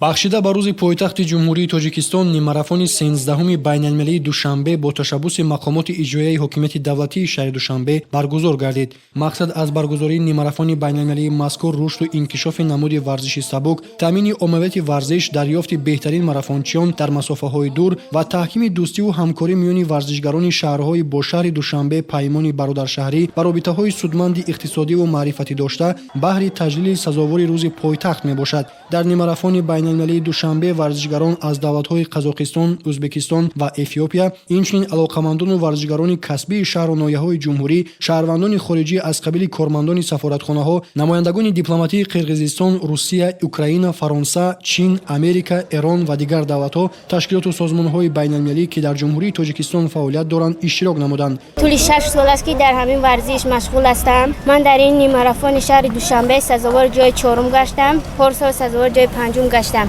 Бахшида ба рӯзи пойтахти Ҷумҳурии Тоҷикистон, ниммарафони 13-уми байналмилалии Душанбе бо ташаббуси мақомоти иҷроияи ҳокимияти давлатии шаҳри Душанбе баргузор гардид. Мақсад аз баргузории ниммарафони байналмилалии мазкур рушду инкишофи намуди варзиши сабук, таъмини оммавияти варзиш, дарёфти беҳтарин марафончиён дар масофаҳои дур ва таҳкими дӯстиву ҳамкорӣ миёни варзишгарони шаҳрҳои бо шаҳри Душанбе паймони бародаршаҳрӣ ва робитаҳои судманди иқтисодиву маърифатӣ дошта, баҳри таҷлили сазовори рӯзи пойтахт мебошад. Дар ниммарафони байналмилалии Душанбе варзишгарон аз давлатҳои Қазоқистон, Ӯзбекистон ва Эфиопия, инчунин алоқамандону варзишгарони касбии шаҳру ноҳияҳои ҷумҳурӣ, шаҳрвандони хориҷӣ аз қабили кормандони сафоратхонаҳо, намояндагони дипломатии Қирғизистон, Русия, Украина, Фаронса, Чин, Америка, Эрон ва дигар давлатҳо, ташкилоту созмонҳои байналмилалӣ, ки дар Ҷумҳурии Тоҷикистон фаъолият доранд, иштирок намуданд. Тӯли 6 сол аст, ки дар ҳамин варзиш машғул ҳастам. Ман дар ин ниммарафони шаҳри Душанбе сазовори ҷои чорум гаштам. Порсол сазовори ҷои панҷум гаштам.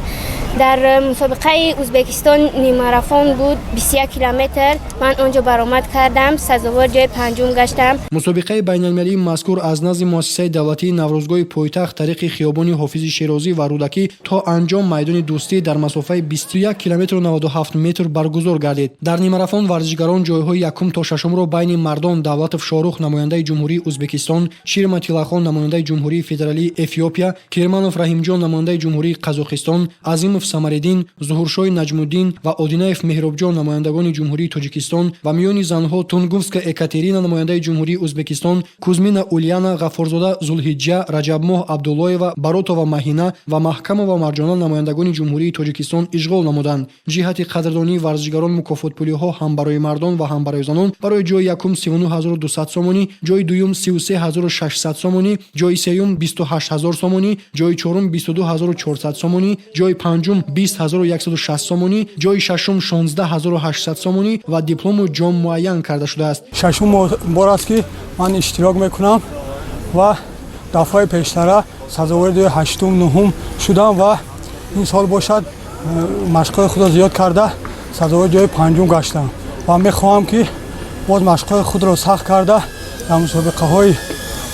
Дар мусобиқаи Ӯзбекистон ниммарафон буд, 21 километр, ман он ҷо баромад кардам, сазовори ҷои панҷум гаштам. Мусобиқаи байналмилалии мазкур аз назди муассисаи давлатии Наврӯзгоҳи пойтахт тариқи хиёбони Ҳофизи Шерозӣ ва Рӯдакӣ то анҷом майдони Дӯстӣ дар масофаи 21 километру 97 метр баргузор гардид. Дар ниммарафон варзишгарон ҷойҳои якум то шашумро байни мардон Давлатов Шорух, намояндаи Ҷумҳурии Ӯзбекистон, Ширма Тилахон, намояндаи Ҷумҳурии Федералии Эфиопия, Кирманов Раҳимҷон, намояндаи Ҷумҳурии Қазоқистон, Азимов Самариддин, Зуҳуршоҳи Наҷмуддин ва Одинаев Меҳробҷон, намояндагони Ҷумҳурии Тоҷикистон, ва миёни занҳо Тунгувска Екатерина, намояндаи Ҷумҳурии Ӯзбекистон, Кузмина Ульяна, Ғаффорзода Зулҳиҷҷа, Раҷабмоҳ Абдуллоева, Баротова Маҳина ва Маҳкамова Марҷона, намояндагони Ҷумҳурии Тоҷикистон ишғол намуданд. Ҷиҳати қадрдонии варзишгарон мукофотпулиҳо ҳам барои мардон ва ҳам барои занон: барои ҷои якум 39 200 сомонӣ, ҷои дуюм 33 600 сомонӣ, ҷои сеюм 28 000 сомонӣ, ҷои чорум 22 400 сомонӣ, ҷои панҷум 20 160 сомонӣ, ҷои шашум 16 800 сомонӣ ва диплому ҷом муайян карда шудааст. Шашум бор аст, ки ман иштирок мекунам, ва дафъаи пештара сазовори ҷои ҳаштум, нуҳум шудам ва ин сол бошад, машқҳои худро зиёд карда, сазовори ҷои панҷум гаштам ва мехоҳам, ки боз машқҳои худро сахт карда, дар мусобиқаҳои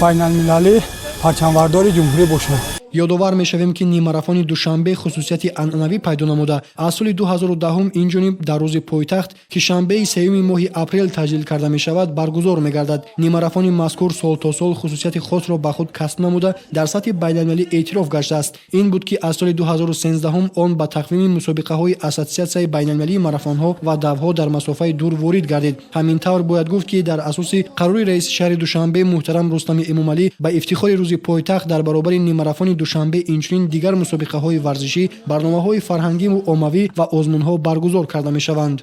байналмилалӣ парчамбардори ҷумҳурӣ бошам. Ёдовар мешавем, ки ниммарафони Душанбе хусусияти анъанавӣ пайдо намуда, аз соли 2010 инҷониб дар рӯзи пойтахт, ки шанбеи сеюми моҳи апрел таҷлил карда мешавад, баргузор мегардад. Ниммарафони мазкур сол то сол хусусияти хосро ба худ касб намуда, дар сатҳи байналмилалӣ эътироф гаштааст. Ин буд, ки аз соли 2013 он ба тақвими мусобиқаҳои Ассотсиатсияи байналмилалии марафонҳо ва давҳо дар масофаи дур ворид гардид. Ҳамин тавр, бояд гуфт, ки дар асоси қарори раиси шаҳри Душанбе муҳтарам Рустами Эмомалӣ ба ифтихори рӯзи пойтахт дар баробари ниммарафони Душанбе инчунин дигар мусобиқаҳои варзишӣ, барномаҳои фарҳангиву оммавӣ ва озмунҳо баргузор карда мешаванд.